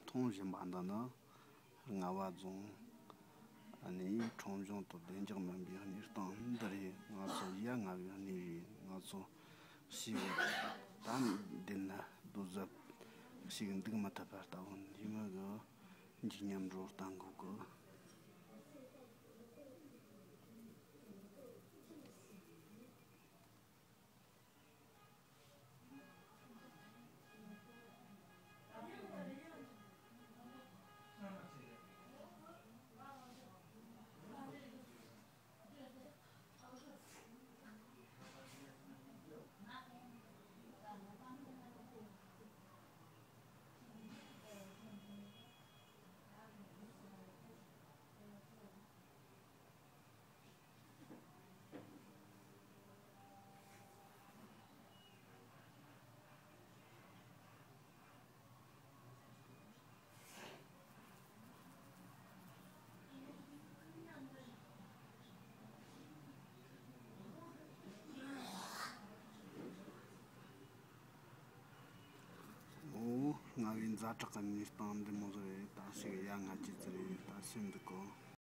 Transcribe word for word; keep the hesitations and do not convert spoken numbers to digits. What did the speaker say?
མཐོང་བཞིན་པ་འདི་ནི་རྔ་བ་རྫོང་ཨ་ནི་ཁྲོམ་གཞུང་དུ་བདེ་འཇགས་མིན་པའི་གནས་སྟངས་འདི་རེད། ང་ཚོ་ཡ་ང་བའི་གནས་རེད། ང་ཚོ་ཞིག་ད་འདི་ན་རྡོ་གཟབ་ཞིག་འདུག་མི་ཐུབ་པ་ལྟ་བུ་འདི་མི་གི་འཇིགས་ཉམས་འགྲོ་བསྟན་གོ་གི། ཨོ། རྔ་བའི་ཛ་དྲག་གི་གནས་སྟངས་འདི་མོ་ཟིག་རེད། ད་ཞིག་ཡ་ང་ཅི་ཙི་རེད། ད་སེམས་འདུག་གོ།